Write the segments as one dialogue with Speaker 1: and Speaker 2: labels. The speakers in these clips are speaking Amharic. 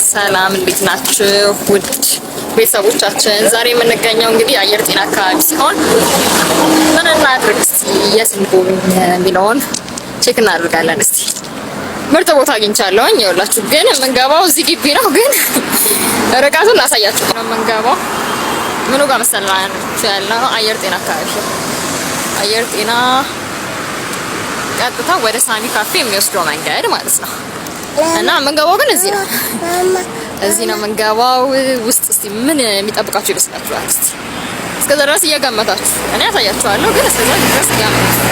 Speaker 1: ሰላም እንዴት ናችሁ? ውድ ቤተሰቦቻችን፣ ዛሬ የምንገኘው እንግዲህ አየር ጤና አካባቢ ሲሆን ምን እናድርግ እስቲ የት እንጎብኝ የሚለውን check እናደርጋለን። እስቲ ምርጥ ቦታ አግኝቻለሁኝ። ይኸውላችሁ ግን የምንገባው እዚህ ግቢ ነው፣ ግን ርቀቱን ላሳያችሁ ነው የምንገባው። ምኑ ጋር መሰላችሁ ያለው አየር ጤና አካባቢ፣ አየር ጤና ቀጥታ ወደ ሳሚ ካፌ የሚወስደው መንገድ ማለት ነው። እና የምንገባው ግን እዚህ ነው። እዚህ ነው የምንገባው። ውስጥ እስቲ ምን የሚጠብቃችሁ ይመስላችኋል? እስቲ እስከዛ ድረስ እየገመታችሁ እኔ አሳያችኋለሁ፣ ግን እስከዛ ድረስ እያመታችሁ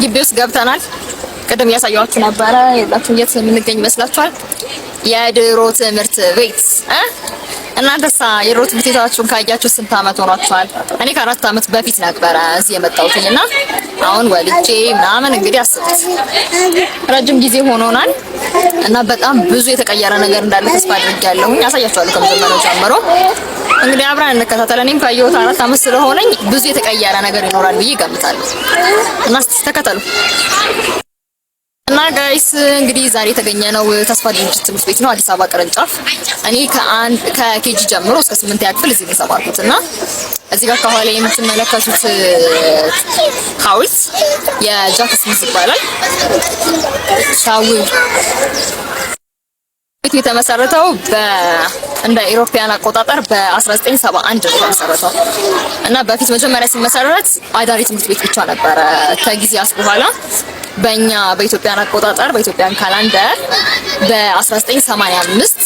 Speaker 1: ግቢ ውስጥ ገብተናል። ቅድም እያሳየኋችሁ ነበረ። የላችሁ የት የምንገኝ ይመስላችኋል? የድሮ ትምህርት ቤት እ እናንተሳ የድሮ ትምህርት ቤታችሁን ካያችሁ ስንት አመት ሆኗችኋል? እኔ ከ4 አመት በፊት ነበረ እዚህ የመጣሁትኝ እና አሁን ወልጄ ምናምን እንግዲህ አስቡት ረጅም ጊዜ ሆኖናል እና በጣም ብዙ የተቀየረ ነገር እንዳለ ተስፋ አድርጌያለሁኝ። አሳያችኋለሁ ከመጀመሪያው ጀምሮ እንግዲህ አብረን እንከታተል። እኔም ካየሁት 4 አመት ስለሆነኝ ብዙ የተቀየረ ነገር ይኖራል ብዬ እገምታለሁ እና እስቲ ተከተሉ። እና guys እንግዲህ ዛሬ የተገኘነው ተስፋ ድርጅት ትምህርት ቤት ነው፣ አዲስ አበባ ቅርንጫፍ። እኔ ከአንድ ከ KG ጀምሮ እስከ 8ኛ ክፍል እዚህ ነው የተማርኩት እና እዚህ ጋር ከኋላ የምትመለከቱት ሐውልት የጃክ ስሚዝ ይባላል። ሻውል ቤቱ የተመሰረተው እንደ European አቆጣጠር በ1971 ነው የተመሰረተው እና በፊት መጀመሪያ ሲመሰረት አዳሪ ትምህርት ቤት ብቻ ነበረ። ከጊዜያት በኋላ በእኛ በ Ethiopian አቆጣጠር በ Ethiopian calendar በ1985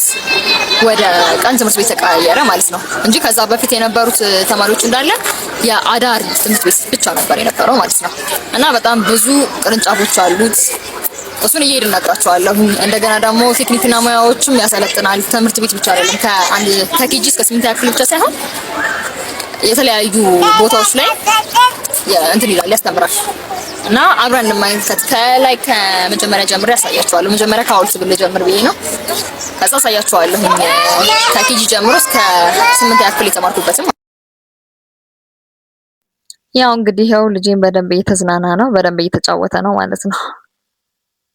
Speaker 1: ወደ ቀን ትምህርት ቤት ተቀየረ ማለት ነው እንጂ ከዛ በፊት የነበሩት ተማሪዎች እንዳለ የአዳሪ ትምህርት ቤት ብቻ ነበር የነበረው ማለት ነው። እና በጣም ብዙ ቅርንጫፎች አሉት። እሱን እየሄድን እነግራቸዋለሁ። እንደገና ደግሞ ቴክኒክና ሙያዎችም ያሰለጥናል። ትምህርት ቤት ብቻ አይደለም፣ ከአንድ ከ KG እስከ 8ኛ ክፍል ብቻ ሳይሆን የተለያዩ ቦታዎች ላይ እንትን ይላል፣ ያስተምራል። እና አብረን እንመልከት። ከላይ ከመጀመሪያ ጀምሬ ያሳያችኋለሁ። መጀመሪያ ከሐውልት ብል ጀምር ብዬ ነው። ከዛ አሳያችኋለሁ ከ KG ጀምሮ እስከ 8ኛ ክፍል የተማርኩበትም። ያው እንግዲህ ይኸው ልጄን በደንብ እየተዝናና ነው፣ በደንብ እየተጫወተ ነው ማለት ነው።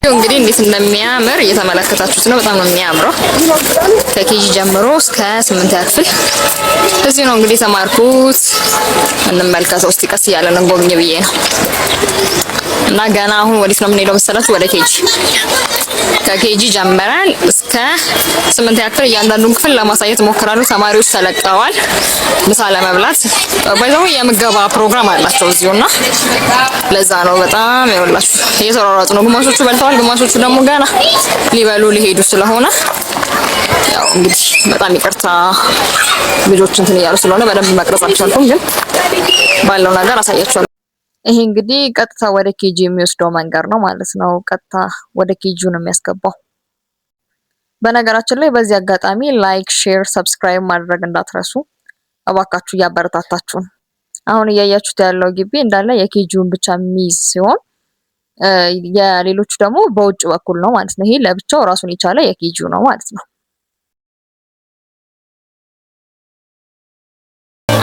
Speaker 1: እንግዲህ እንዴት እንደሚያምር እየተመለከታችሁት ነው። በጣም ነው የሚያምረው። ከ KG ጀምሮ እስከ 8ኛ ክፍል እዚህ ነው እንግዲህ የተማርኩት። እንመልከተው እስቲ ቀስ እያለን እንጎብኝ ብዬ ነው። እና ገና አሁን ወዴት ነው የምንሄደው መሰላችሁ? ወደ KG። ከ KG ጀምረን እስከ 8ኛ ክፍል እያንዳንዱን ክፍል ለማሳየት እሞክራለሁ። ተማሪዎች ተለቀዋል ምሳ ለመብላት። ባይዘው የምገባ ፕሮግራም አላቸው እዚሁና ለዛ ነው በጣም ይኸውላችሁ እየተሯሯጡ ነው። ግማሾቹ በልተዋል፣ ግማሾቹ ደግሞ ገና ሊበሉ ሊሄዱ ስለሆነ ያው እንግዲህ በጣም ይቅርታ ልጆች እንትን እያሉ ስለሆነ በደንብ መቅረጽ አልቻልኩም፣ ግን ባለው ነገር አሳያችኋለሁ። ይሄ እንግዲህ ቀጥታ ወደ KG የሚወስደው መንገድ ነው ማለት ነው። ቀጥታ ወደ KG ነው የሚያስገባው። በነገራችን ላይ በዚህ አጋጣሚ like፣ share፣ subscribe ማድረግ እንዳትረሱ እባካችሁ እያበረታታችሁን። አሁን እያያችሁት ያለው ግቢ እንዳለ የ KG ውን ብቻ የሚይዝ ሲሆን የሌሎቹ ደግሞ በውጭ በኩል ነው ማለት ነው። ይሄ ለብቻው ራሱን የቻለ የ KG ው ነው ማለት ነው።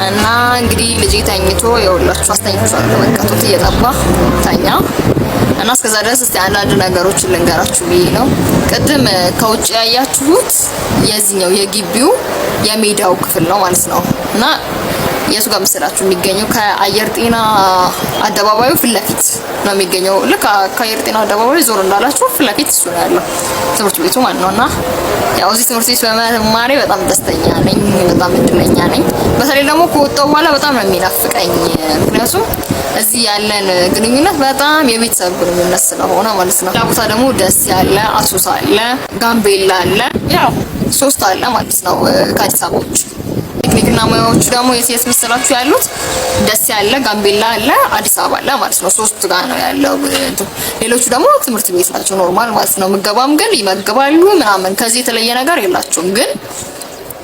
Speaker 1: እና እንግዲህ ልጄ ተኝቶ የሁላችሁ አስተኝቼዋለሁ። በቃ ጡት እየጠባ ተኛ እና እስከዛ ድረስ እስቲ አንዳንድ ነገሮችን ልንገራችሁ ብዬ ነው። ቅድም ከውጭ ያያችሁት የዚህኛው የግቢው የሜዳው ክፍል ነው ማለት ነው። እና የቱ ጋር መሰላችሁ የሚገኘው? ከአየር ጤና አደባባዩ ፊት ለፊት ነው የሚገኘው። ልክ ከአየር ጤና አደባባዩ ዞር እንዳላችሁ ፊት ለፊት እሱ ነው ያለው ትምህርት ቤቱ ማለት ነው። እና ያው እዚህ ትምህርት ቤት በመማሬ በጣም ደስተኛ ነኝ፣ በጣም እድለኛ ነኝ። በተለይ ደግሞ ከወጣሁ በኋላ በጣም ነው የሚናፍቀኝ። ምክንያቱም እዚህ ያለን ግንኙነት በጣም የቤተሰብ ግንኙነት ስለሆነ ማለት ነው። ሌላ ቦታ ደግሞ ደስ ያለ አሶሳ አለ፣ ጋምቤላ አለ፣ ያው ሶስት አለ ማለት ነው ከአዲስ አበባ ውጭ። ቴክኒክና ሙያዎቹ ደግሞ የት የት መሰላችሁ ያሉት? ደስ ያለ፣ ጋምቤላ አለ፣ አዲስ አበባ አለ ማለት ነው። ሶስቱ ጋር ነው ያለው። ሌሎቹ ደግሞ ትምህርት ቤት ናቸው normal ማለት ነው። ምገባም ግን ይመግባሉ ምናምን፣ ከዚህ የተለየ ነገር የላቸውም። ግን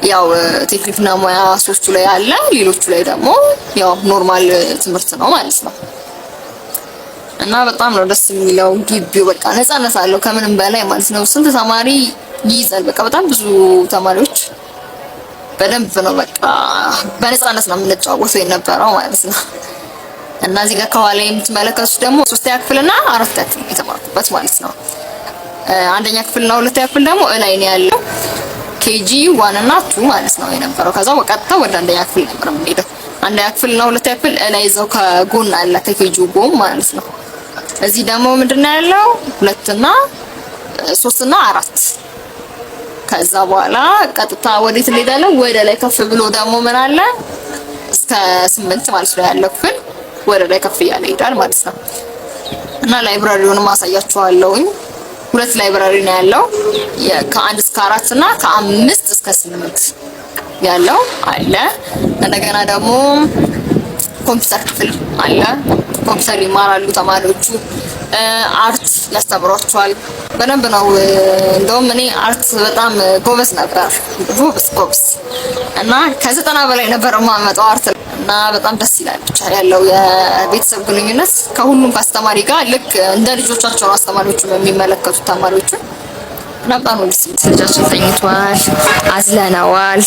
Speaker 1: ያው ቴክኒክና ሙያ ሶስቱ ላይ አለ፣ ሌሎቹ ላይ ደግሞ ያው normal ትምህርት ነው ማለት ነው። እና በጣም ነው ደስ የሚለው ግቢው። በቃ ነፃነት አለው ከምንም በላይ ማለት ነው። ስንት ተማሪ ይይዛል? በቃ በጣም ብዙ ተማሪዎች በደንብ ነው በቃ በነፃነት ነው የምንጫወተው የነበረው ማለት ነው። እና እዚህ ጋር ከኋላ የምትመለከቱት ደግሞ ሶስተኛ ክፍልና አራተኛ ክፍል የተማርኩበት ማለት ነው። አንደኛ ክፍልና ሁለተኛ ክፍል ደግሞ እላይ ነው ያለው KG 1 እና 2 ማለት ነው የነበረው። ከዛ ቀጥታ ወደ አንደኛ ክፍል ነበር የምንሄደው። አንደኛ ክፍል እና ሁለተኛ ክፍል እላይ እዛው ከጎን አለ ከ KG ጎን ማለት ነው። እዚህ ደግሞ ምንድነው ያለው ሁለትና ሶስትና አራት። ከዛ በኋላ ቀጥታ ወዴት እንሄዳለን? ወደ ላይ ከፍ ብሎ ደግሞ ምን አለ እስከ 8 ማለት ነው ያለው ክፍል ወደ ላይ ከፍ እያለ ይሄዳል ማለት ነው። እና library ውንም አሳያችኋለሁኝ። ሁለት library ነው ያለው ከአንድ እስከ አራት እና ከአምስት እስከ ስምንት ያለው አለ። እንደገና ደግሞ ኮምፒውተር ክፍል አለ። ኮምፒውተር ይማራሉ ተማሪዎቹ። Art ያስተምሯቸዋል በደንብ ነው። እንደውም እኔ art በጣም ጎበዝ ነበር፣ ጎበዝ ጎበዝ እና ከ90 በላይ ነበር የማመጣው art እና በጣም ደስ ይላል። ብቻ ያለው የቤተሰብ ግንኙነት ከሁሉም ከአስተማሪ ጋር ልክ እንደ ልጆቻቸው ነው አስተማሪዎቹ የሚመለከቱት ተማሪዎቹን እና በጣም ነው ደስ የሚል። ልጃችን ተኝቷል፣ አዝለነዋል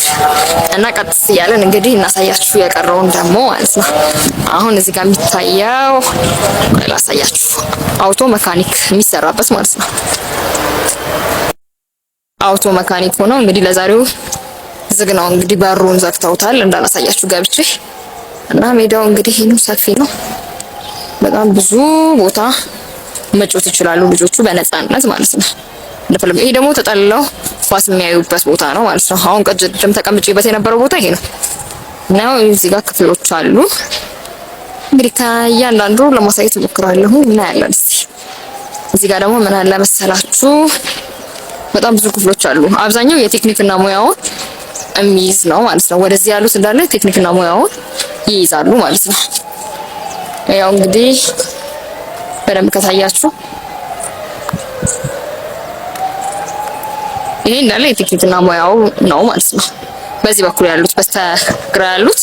Speaker 1: እና ቀጥ እያለን እንግዲህ እናሳያችሁ የቀረውን ደግሞ ማለት ነው። አሁን እዚህ ጋር የሚታየው ላሳያችሁ፣ auto mechanic የሚሰራበት ማለት ነው። Auto mechanic ሆነው እንግዲህ ለዛሬው ዝግ ነው። እንግዲህ በሩን ዘግተውታል እንዳላሳያችሁ ገብቼ እና ሜዳው እንግዲህ ይሄ ነው፣ ሰፊ ነው። በጣም ብዙ ቦታ መጫወት ይችላሉ ልጆቹ በነፃነት ማለት ነው። እንደፈለጉ። ይሄ ደግሞ ተጠልለው ኳስ የሚያዩበት ቦታ ነው ማለት ነው። አሁን ቅድም ተቀምጬበት የነበረው ቦታ ይሄ ነው እና እዚህ ጋር ክፍሎች አሉ። እንግዲህ ከእያንዳንዱ ለማሳየት እሞክራለሁ። እናያለን እስኪ። እዚህ ጋር ደግሞ ምን አለ መሰላችሁ በጣም ብዙ ክፍሎች አሉ። አብዛኛው የቴክኒክና ሙያውን የሚይዝ ነው ማለት ነው። ወደዚህ ያሉት እንዳለ ቴክኒክና ሙያውን ይይዛሉ ማለት ነው። ያው እንግዲህ በደንብ ከታያችሁ ይሄ እንዳለ የቴክኒክና ሙያው ነው ማለት ነው። በዚህ በኩል ያሉት በስተግራ ያሉት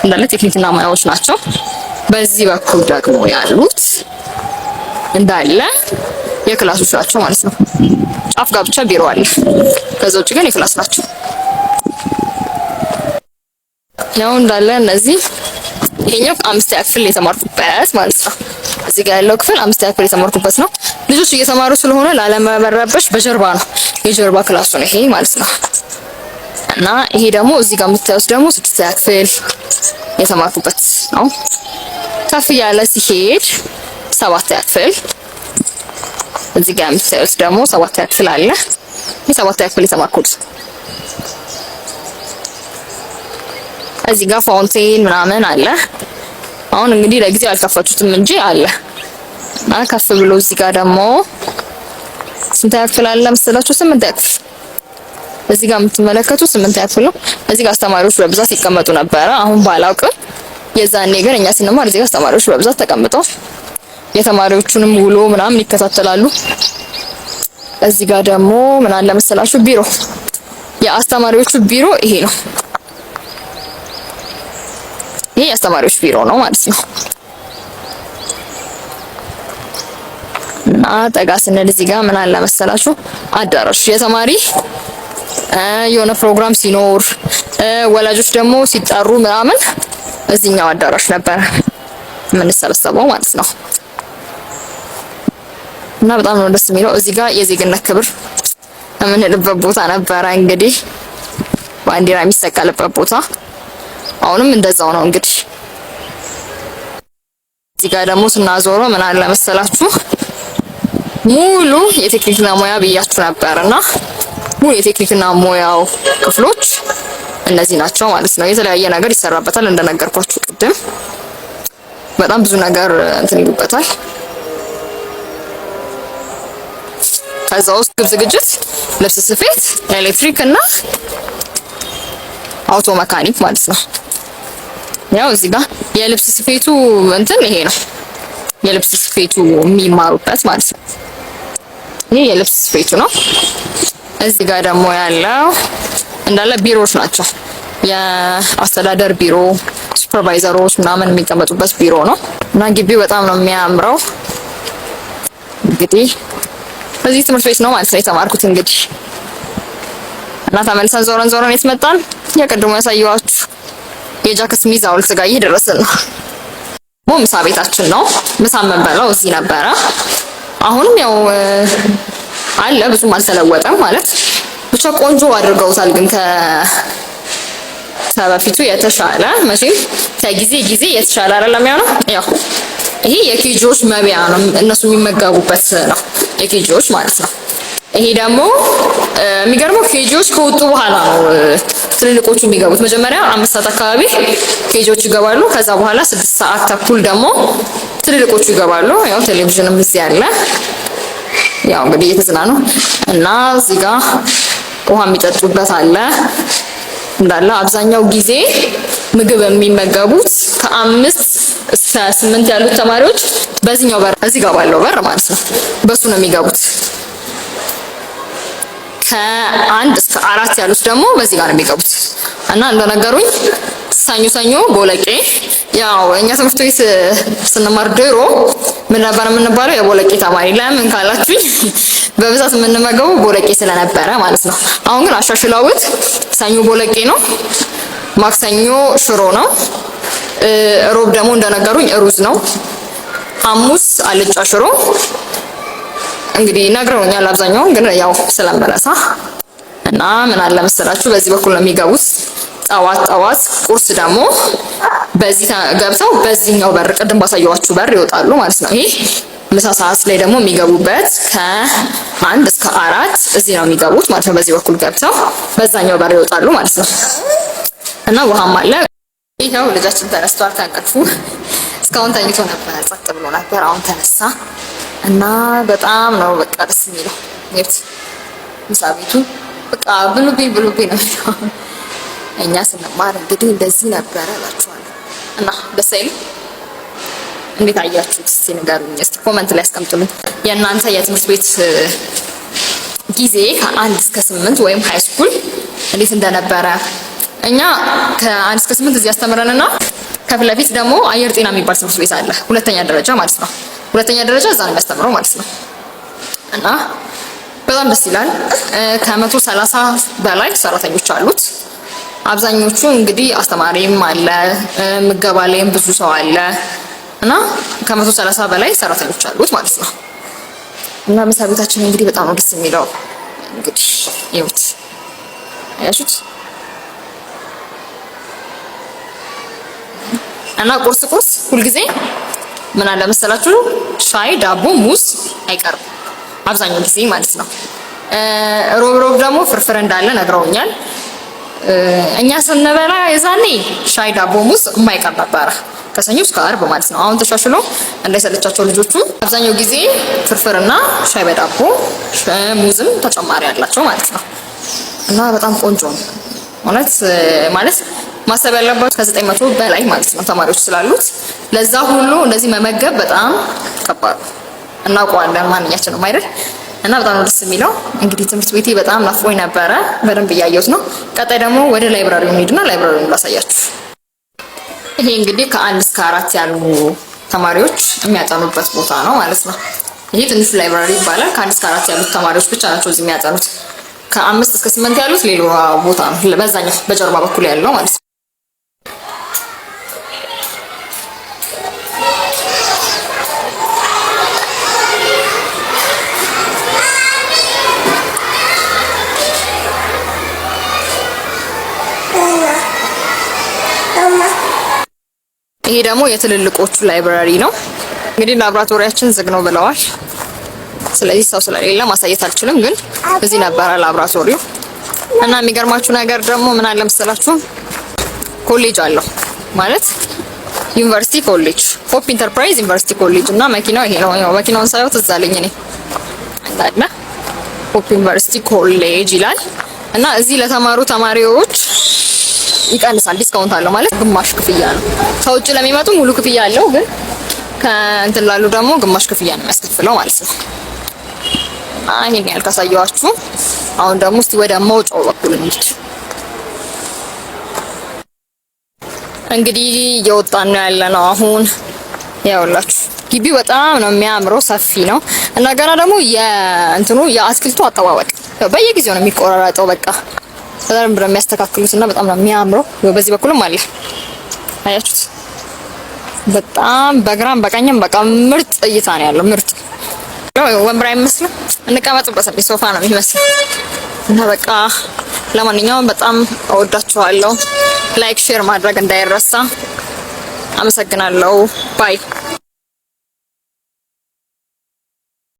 Speaker 1: እንዳለ ቴክኒክና ሙያዎች ናቸው። በዚህ በኩል ደግሞ ያሉት እንዳለ የ class ኦች ናቸው ማለት ነው። ጫፍ ጋር ብቻ ቢሮ አለ። ከዛ ውጭ ግን የ class ናቸው። ያው እንዳለ እነዚህ ይሄኛው አምስተኛ ክፍል የተማርኩበት ማለት ነው። እዚህ ጋር ያለው ክፍል አምስተኛ ክፍል የተማርኩበት ነው። ልጆች እየተማሩ ስለሆነ ላለመረበሽ በጀርባ ነው፣ የጀርባ class ኡ ነው ይሄ ማለት ነው። እና ይሄ ደግሞ እዚህ ጋር የምታዩት ደግሞ ስድስተኛ ክፍል የተማርኩበት ነው። ከፍ እያለ ሲሄድ ሰባተኛ ክፍል እዚህ ጋር የምታዩት ደግሞ ሰባተኛ ክፍል አለ። ይህ ሰባተኛ ክፍል የተማርኩት እዚህ ጋር fountain ምናምን አለ። አሁን እንግዲህ ለጊዜው አልከፈቱትም እንጂ አለ እና ከፍ ብሎ እዚህ ጋር ደግሞ ስንተኛ ክፍል አለ መሰላችሁ? ስምንተኛ ክፍል እዚህ ጋር የምትመለከቱት ስምንተኛ ክፍል ነው። እዚህ ጋር አስተማሪዎች በብዛት ይቀመጡ ነበረ። አሁን ባላውቅም የዛኔ ግን እኛ ስንማር እዚህ ጋር አስተማሪዎች በብዛት ተቀምጠው የተማሪዎቹንም ውሎ ምናምን ይከታተላሉ። እዚህ ጋር ደግሞ ምን አለ መሰላችሁ ቢሮ፣ የአስተማሪዎቹ ቢሮ ይሄ ነው። ይሄ የአስተማሪዎች ቢሮ ነው ማለት ነው። እና ጠጋ ስንል እዚህ ጋር ምን አለ መሰላችሁ አዳራሽ የተማሪ የሆነ ፕሮግራም ሲኖር ወላጆች ደግሞ ሲጠሩ ምናምን እዚህኛው አዳራሽ ነበር የምንሰበሰበው ማለት ነው። እና በጣም ነው ደስ የሚለው። እዚህ ጋር የዜግነት ክብር የምንልበት ቦታ ነበረ። እንግዲህ ባንዲራ የሚሰቀልበት ቦታ አሁንም እንደዛው ነው። እንግዲህ እዚህ ጋር ደግሞ ስናዞረው ምን አለ መሰላችሁ ሙሉ የቴክኒክና ሙያ ብያችሁ ነበርና ሙሉ የቴክኒክና ሙያው ክፍሎች እነዚህ ናቸው ማለት ነው። የተለያየ ነገር ይሰራበታል እንደነገርኳችሁ ቅድም በጣም ብዙ ነገር እንትን ይሉበታል። ከዛ ውስጥ ግብ ዝግጅት፣ ልብስ ስፌት፣ ኤሌክትሪክ እና auto mechanic ማለት ነው። ያው እዚህ ጋር የልብስ ስፌቱ እንትን ይሄ ነው የልብስ ስፌቱ የሚማሩበት ማለት ነው። ይሄ የልብስ ስፌቱ ነው። እዚህ ጋር ደግሞ ያለው እንዳለ ቢሮዎች ናቸው። የአስተዳደር ቢሮ supervisor ኦች ምናምን የሚቀመጡበት ቢሮ ነው እና ግቢው በጣም ነው የሚያምረው። እንግዲህ በዚህ ትምህርት ቤት ነው ማለት ነው የተማርኩት እንግዲህ እና ተመልሰን ዞረን ዞረን የት መጣን? የቅድሞ ያሳየኋችሁ የጃክ ስሚዝ ሐውልት ጋር እየደረስን ነው። ምሳ ቤታችን ነው። ምሳ የምንበላው እዚህ ነበረ። አሁንም ያው አለ፣ ብዙም አልተለወጠም ማለት ብቻ ቆንጆ አድርገውታል። ግን ከበፊቱ የተሻለ መቼም ከጊዜ ጊዜ የተሻለ አይደለም ያው ነው። ያው ይሄ የ KG ዎች መብያ ነው፣ እነሱ የሚመገቡበት ነው፣ የ KG ዎች ማለት ነው። ይሄ ደግሞ የሚገርመው KG ዎች ከወጡ በኋላ ነው ትልልቆቹ የሚገቡት። መጀመሪያ 5 ሰዓት አካባቢ KG ዎች ይገባሉ። ከዛ በኋላ 6 ሰዓት ተኩል ደግሞ ትልልቆቹ ይገባሉ። ያው ቴሌቪዥንም እዚህ አለ። ያው እንግዲህ እየተዝናኑ እና እዚህ ጋር ውሃ የሚጠጡበት አለ እንዳለ። አብዛኛው ጊዜ ምግብ የሚመገቡት ከ5 እስከ 8 ያሉት ተማሪዎች በዚህኛው በር፣ እዚህ ጋር ባለው በር ማለት ነው። በሱ ነው የሚገቡት። ከ1 እስከ 4 ያሉት ደግሞ በዚህ ጋር ነው የሚገቡት። እና እንደነገሩኝ ሰኞ ሰኞ ቦለቄ፣ ያው እኛ ትምህርት ቤት ስንማር ድሮ ምን ነበር የምንባለው? የቦለቄ ተማሪ። ለምን ካላችሁኝ በብዛት የምንመገበው ቦለቄ ስለነበረ ማለት ነው። አሁን ግን አሻሽለውት ሰኞ ቦለቄ ነው፣ ማክሰኞ ሽሮ ነው፣ ሮብ ደግሞ እንደነገሩኝ ሩዝ ነው፣ ሐሙስ አልጫ ሽሮ እንግዲህ ነግረውኛል። አብዛኛውን ግን ያው ስለምረሳ። እና ምን አለ መሰላችሁ፣ በዚህ በኩል ነው የሚገቡት። ጠዋት ጠዋት ቁርስ ደግሞ በዚህ ገብተው በዚህኛው በር፣ ቅድም ባሳየኋችሁ በር ይወጣሉ ማለት ነው። ይሄ ምሳ ሰዓት ላይ ደግሞ የሚገቡበት ከ1 እስከ 4 እዚህ ነው የሚገቡት ማለት ነው። በዚህ በኩል ገብተው በዛኛው በር ይወጣሉ ማለት ነው። እና ውሃም አለ። ይኸው ልጃችን ተነስቷል ከእንቅልፉ። እስካሁን ተኝቶ ነበር፣ ጸጥ ብሎ ነበር። አሁን ተነሳ እና በጣም ነው በቃ ደስ የሚለው። ይኸውት ምሳ ቤቱ በቃ ብሉብኝ ብሉብኝ ነው የሚለው። እኛ ስንማር እንግዲህ እንደዚህ ነበረ እላችኋለሁ። እና ደስ አይልም? እንዴት አያችሁት? እስቲ ንገሩኝ፣ እስቲ comment ላይ አስቀምጡልኝ። የእናንተ የትምህርት ቤት ጊዜ ከ1 እስከ 8 ወይም high school እንዴት እንደነበረ። እኛ ከ1 እስከ 8 እዚህ ያስተምረንና ከፊት ለፊት ደግሞ አየር ጤና የሚባል ትምህርት ቤት አለ፣ ሁለተኛ ደረጃ ማለት ነው። ሁለተኛ ደረጃ እዛ ነው የሚያስተምረው ማለት ነው። እና በጣም ደስ ይላል። ከ130 በላይ ሰራተኞች አሉት። አብዛኞቹ እንግዲህ አስተማሪም አለ፣ ምገባ ላይም ብዙ ሰው አለ እና ከ130 በላይ ሰራተኞች አሉት ማለት ነው። እና ምሳ ቤታችን እንግዲህ በጣም ነው ደስ የሚለው። እንግዲህ ይኸውት፣ አያችሁት? እና ቁርስ ቁርስ ሁልጊዜ ምን አለ መሰላችሁ፣ ሻይ፣ ዳቦ፣ ሙዝ አይቀርም አብዛኛው ጊዜ ማለት ነው። ሮብ ሮብ ደግሞ ፍርፍር እንዳለ ነግረውኛል። እኛ ስንበላ የዛኔ ሻይ፣ ዳቦ፣ ሙዝ የማይቀር ነበረ ከሰኞ እስከ ዓርብ ማለት ነው። አሁን ተሻሽሎ እንዳይሰለቻቸው ልጆቹ አብዛኛው ጊዜ ፍርፍርና ሻይ በዳቦ፣ ሙዝም ተጨማሪ አላቸው ማለት ነው። እና በጣም ቆንጆ ነው እውነት። ማለት ማሰብ ያለባቸው ከ900 በላይ ማለት ነው ተማሪዎች ስላሉት ለዛ ሁሉ እንደዚህ መመገብ በጣም ከባድ ነው። እናውቀዋለን ማንኛችንም አይደል? እና በጣም ነው ደስ የሚለው። እንግዲህ ትምህርት ቤቴ በጣም ናፍቆኝ ነበረ። በደንብ እያየሁት ነው። ቀጣይ ደግሞ ወደ library ው እንሂድና library ውን ላሳያችሁ። ይሄ እንግዲህ ከ1 እስከ 4 ያሉ ተማሪዎች የሚያጠኑበት ቦታ ነው ማለት ነው። ይሄ ትንሹ library ይባላል። ከ1 እስከ 4 ያሉት ተማሪዎች ብቻ ናቸው እዚህ የሚያጠኑት። ከ5 እስከ 8 ያሉት ሌላ ቦታ ነው፣ በዛኛው በጀርባ በኩል ያለው ማለት ነው። ይሄ ደግሞ የትልልቆቹ library ነው። እንግዲህ ላብራቶሪያችን ዝግ ነው ብለዋል። ስለዚህ ሰው ስለሌለ ማሳየት አልችልም፣ ግን እዚህ ነበረ ላብራቶሪው። እና የሚገርማችሁ ነገር ደግሞ ምን አለ መሰላችሁ፣ ኮሌጅ አለው ማለት ዩኒቨርሲቲ ኮሌጅ፣ ሆፕ ኢንተርፕራይዝ ዩኒቨርሲቲ ኮሌጅ። እና መኪናው ይሄ ነው። ያው መኪናውን ሳየው ትዝ አለኝ እኔ እንዳለ ሆፕ ዩኒቨርሲቲ ኮሌጅ ይላል። እና እዚህ ለተማሩ ተማሪዎች ይቀንሳል፣ discount አለው ማለት ግማሽ ክፍያ ነው። ከውጭ ለሚመጡ ሙሉ ክፍያ አለው፣ ግን ከእንትን ላሉ ደግሞ ግማሽ ክፍያ ነው የሚያስከፍለው ማለት ነው። እና ይሄን ያህል ካሳየኋችሁ አሁን ደግሞ እስቲ ወደ መውጫው በኩል እንሂድ። እንግዲህ እየወጣን ነው ያለነው አሁን። ያውላችሁ ግቢው በጣም ነው የሚያምረው፣ ሰፊ ነው እና ገና ደግሞ የእንትኑ የአትክልቱ አጠባበቅ በየጊዜው ነው የሚቆራረጠው። በቃ በደንብ ነው የሚያስተካክሉት እና በጣም ነው የሚያምረው። በዚህ በኩልም አለ፣ አያችሁት? በጣም በግራም በቀኝም በቃ ምርጥ እይታ ነው ያለው። ምርጥ ወንበር አይመስልም፣ እንቀመጥበት ሶፋ ነው የሚመስለው። እና በቃ ለማንኛውም በጣም እወዳችኋለሁ። Like share ማድረግ እንዳይረሳ። አመሰግናለሁ። Bye.